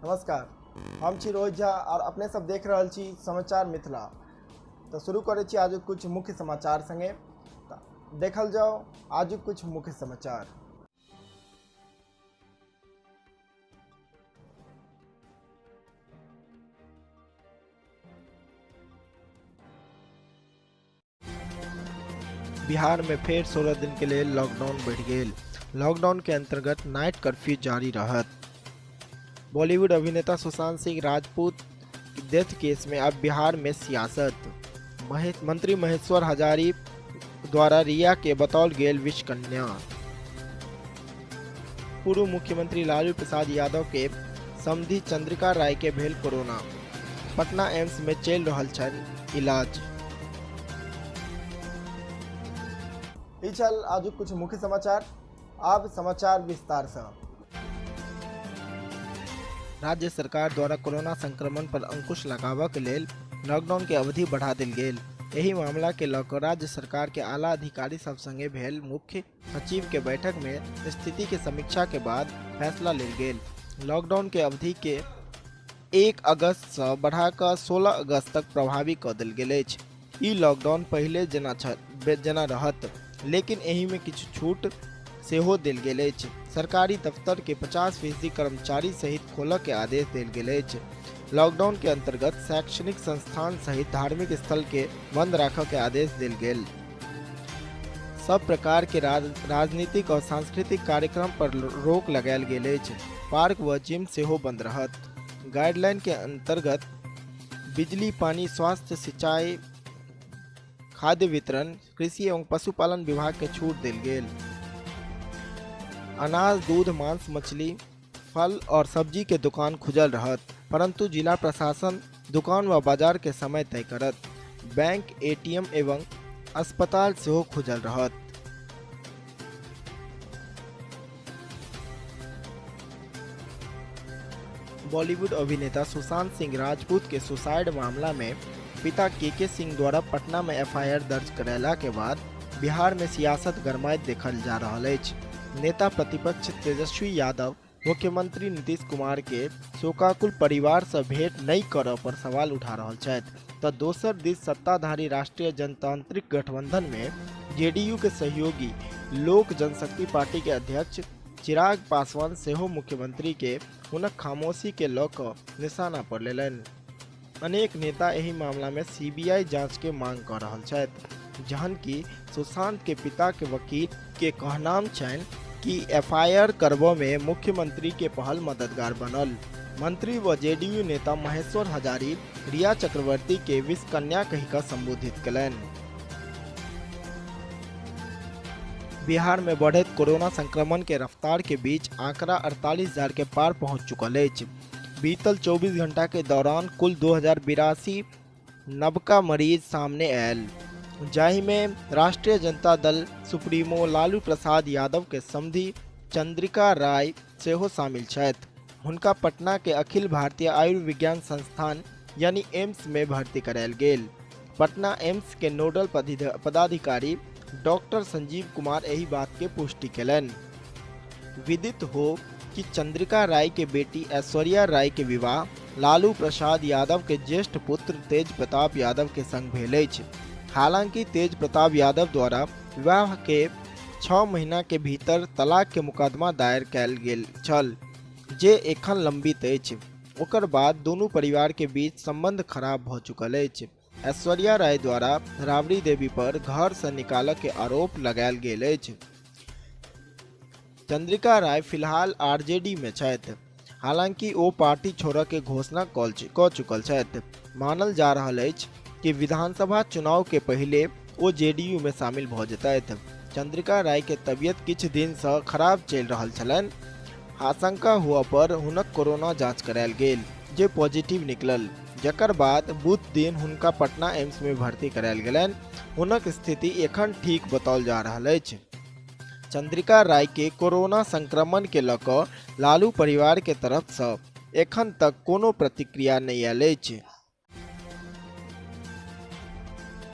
नमस्कार, हम छी रोहित झा और अपने सब देख रहल छी समाचार मिथिला। तो शुरू करै छी आजुक कुछ मुख्य समाचार संगे। देखल जाओ आजुक कुछ मुख्य समाचार। बिहार में फेर 16 दिन के लिए लॉकडाउन बढ़ गेल। लॉकडाउन के अंतर्गत नाइट कर्फ्यू जारी रहत। बॉलीवुड अभिनेता सुशांत सिंह राजपूत डेथ केस में अब बिहार में सियासत। मंत्री महेश्वर हजारी द्वारा रिया के बतौल गेल विषकन्या। पूर्व मुख्यमंत्री लालू प्रसाद यादव के समधी चंद्रिका राय के भेल कोरोना। पटना एम्स में चल रहल छल इलाज। ई छल आजुक कुछ मुख्य समाचार। अब समाचार विस्तार से। राज्य सरकार द्वारा कोरोना संक्रमण पर अंकुश लगाबऽ के लेल लॉकडाउन के अवधि बढ़ा देल गेल। एहि मामला के लऽ कऽ राज्य सरकार के आला अधिकारी सब संगे भेल मुख्य सचिव के बैठक में स्थिति के समीक्षा के बाद फैसला लेल गेल। लॉकडाउन के अवधि के 1 अगस्त से बढ़ाकऽ 16 अगस्त तक प्रभावी कऽ देल गेल अछि। ई लॉकडाउन पहिले जेना रहत, लेकिन एहि में किछु छूट सेहो देल गेल अछि। सरकारी दफ्तर के 50% कर्मचारी सहित खोलऽ के आदेश देल गेल अछि। लॉकडाउन के अंतर्गत शैक्षणिक संस्थान सहित धार्मिक स्थल के बंद राखऽ के आदेश देल गेल। सब प्रकार के राजनीतिक और सांस्कृतिक कार्यक्रम पर रोक लगायल गेल अछि। पार्क व जिम सेहो बंद रहत। गाइडलाइन के अंतर्गत बिजली, पानी, स्वास्थ्य, सिंचाई, खाद्य वितरण, कृषि एवं पशुपालन विभाग के छूट देल गेल। अनाज, दूध, मांस, मछली, फल और सब्जी के दुकान खुजल रहत, परंतु जिला प्रशासन दुकान व बाजार के समय तय करत। बैंक, एटीएम एवं अस्पताल सेहो खुजल रहत। बॉलीवुड अभिनेता सुशांत सिंह राजपूत के सुसाइड मामला में पिता के सिंह द्वारा पटना में एफआईआर दर्ज करैला के बाद बिहार में सियासत गरमाइत देखल जा रहल अछि। नेता प्रतिपक्ष तेजस्वी यादव मुख्यमंत्री नीतीश कुमार के शोकाकुल परिवार से भेंट नहीं करऽ पर सवाल उठा रहल छथि। तो दोसर दिस सत्ताधारी राष्ट्रीय जनतांत्रिक गठबंधन में जेडीयू के सहयोगी लोक जनशक्ति पार्टी के अध्यक्ष चिराग पासवान सेहो मुख्यमंत्री के हुनक खामोशी के लऽ कऽ निशाना पर लेलनि। अनेक नेता एहि मामला में सीबीआई जांच के मांग कऽ रहल छथि, जहन कि सुशांत के पिता के वकील के कहनाम छनि कि एफआईआर करबऽ में मुख्यमंत्री के पहल मददगार बनल। मंत्री व जेडीयू नेता महेश्वर हजारी रिया चक्रवर्ती के विषकन्या कहि कऽ संबोधित कयलनि। बिहार में बढ़ैत कोरोना संक्रमण के रफ्तार के बीच आंकड़ा 48,000 के पार पहुंच चुकल अछि। बीतल 24 घंटा के दौरान कुल 2082 नबका मरीज सामने आयल, जाहि में राष्ट्रीय जनता दल सुप्रीमो लालू प्रसाद यादव के समधी चंद्रिका राय सेहो शामिल छथि। हुनका पटना के अखिल भारतीय आयुर्विज्ञान संस्थान यानी एम्स में भर्ती करायल गेल। पटना एम्स के नोडल पदाधिकारी डॉक्टर संजीव कुमार एहि बात के पुष्टि कयलनि। विदित हो कि चंद्रिका राय के बेटी ऐश्वर्या राय के विवाह लालू प्रसाद यादव के ज्येष्ठ पुत्र तेज प्रताप यादव के संग भेल अछि। हालांकि तेज प्रताप यादव द्वारा विवाह के 6 महीना के भीतर तलाक के मुकदमा दायर कयल गेल छल, जे एखन लंबित अछि। ओकर बाद दोनों परिवार के बीच संबंध खराब भऽ चुकल अछि। ऐश्वर्या राय द्वारा राबड़ी देवी पर घर से निकालऽ के आरोप लगायल गेल अछि। चंद्रिका राय फिलहाल आरजेडी में छथि, हालांकि ओ पार्टी छोड़ऽ के घोषणा कऽ चुकल छथि। मानल जा रहल अछि कि विधानसभा चुनाव के पहले ओ जेडीयू में शामिल भऽ जेतथि। चंद्रिका राय के तबियत किछु दिन से खराब चलि रहल छलनि। आशंका हुआ पर हुनक कोरोना जांच करायल गेल, जे पॉजिटिव निकलल, जकर बाद बुध दिन हुनका पटना एम्स में भर्ती करायल गेलनि। हुनक स्थिति एखन ठीक बताओल जा रहल अछि। चंद्रिका राय के कोरोना संक्रमण के लऽ कऽ लालू परिवार के तरफ से एखन तक कोनो प्रतिक्रिया नहि आयल अछि।